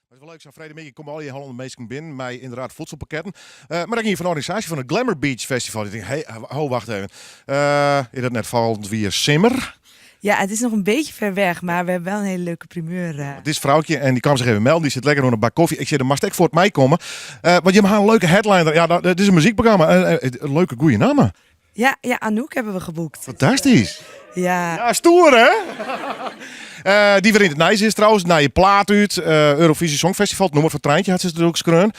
Het is wel leuk, zo'n vrijdagmiddag komen al die Hollandse mensen binnen met inderdaad voedselpakketten. Maar dan ging je van de organisatie van het Glamour Beach Festival. Ik denk, hey, ho, wacht even. Is dat net vallend weer simmer? Ja, het is nog een beetje ver weg, maar we hebben wel een hele leuke primeur. Dit is vrouwtje en die kwam zich even melden. Die zit lekker onder een bak koffie. Ik zei, er mag ik voor het mij komen. Want je hebt een leuke headliner. Ja, dat is een muziekprogramma. Een leuke, goede naam. Ja, Anouk hebben we geboekt. Fantastisch. Ja. Ja, stoer hè? Die weer in het Nijs is trouwens, naar je plaat uit, Eurovisie Songfestival, het nummer van Treintje had ze natuurlijk skreun.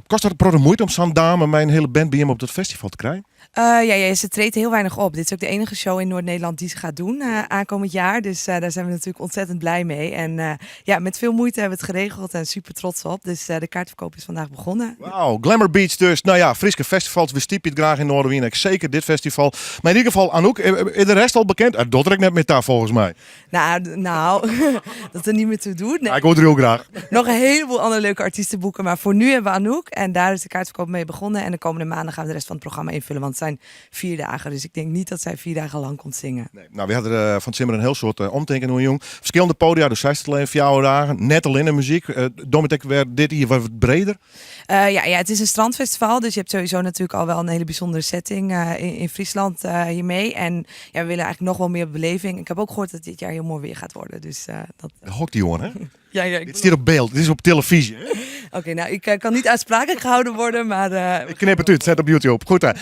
Kost dat een moeite om zo'n dame mijn hele band bij hem op dat festival te krijgen? Ja, ze treedt heel weinig op. Dit is ook de enige show in Noord-Nederland die ze gaat doen aankomend jaar. Dus daar zijn we natuurlijk ontzettend blij mee. En ja, met veel moeite hebben we het geregeld en super trots op. Dus de kaartverkoop is vandaag begonnen. Wauw, Glamour Beach dus. Nou ja, Friese festivals, we stiepen het graag in Noardewyn. Zeker dit festival. Maar in ieder geval, Anouk, is de rest al bekend? Dat ik net met daar volgens mij. Nou, dat er niet meer toe doet. Nee. Ja, ik hoor er heel graag. Nog een heleboel andere leuke artiesten boeken. Maar voor nu hebben we Anouk. En daar is de kaartverkoop mee begonnen. En de komende maanden gaan we de rest van het programma invullen. Want het zijn 4 dagen. Dus ik denk niet dat zij 4 dagen lang komt zingen. Nee. Nou, we hadden van het Simmer een heel soort omdenken hoe jong. Verschillende podia, dus zij alleen 4 dagen. Net alleen de muziek. Domitek werd dit hier wat breder. Ja, het is een strandfestival. Dus je hebt sowieso natuurlijk al wel een hele bijzondere setting in Friesland hiermee. En ja, we willen eigenlijk nog wel meer beleving. Ik heb ook gehoord dat dit jaar heel mooi weer gaat worden. Dus dat... De hok die jongen, hè? Ja, ik Dit is hier op beeld, dit is op televisie. Oké, nou, ik kan niet aansprakelijk gehouden worden, maar... Ik knip het uit, zet op YouTube. Goed hè.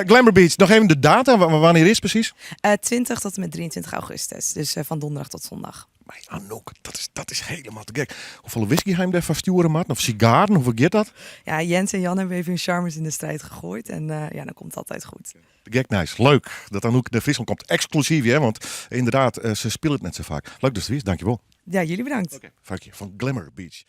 Glamour Beach, nog even de data. Wanneer is het precies? 20 tot en met 23 augustus. Dus van donderdag tot zondag. Maar Anouk, dat is helemaal te gek. Hoeveel whisky ga je hem daarvan sturen, Martin? Of sigaren, hoeveel gaat dat? Ja, Jens en Jan hebben even hun charmes in de strijd gegooid. En ja, dan komt het altijd goed. Te gek, nice. Leuk dat Anouk de Friesland komt. Exclusief, hè? Want inderdaad, ze spelen het net zo vaak. Leuk dat je er is, dankjewel. Ja, jullie bedankt. Oké, okay. van Glamour Beach.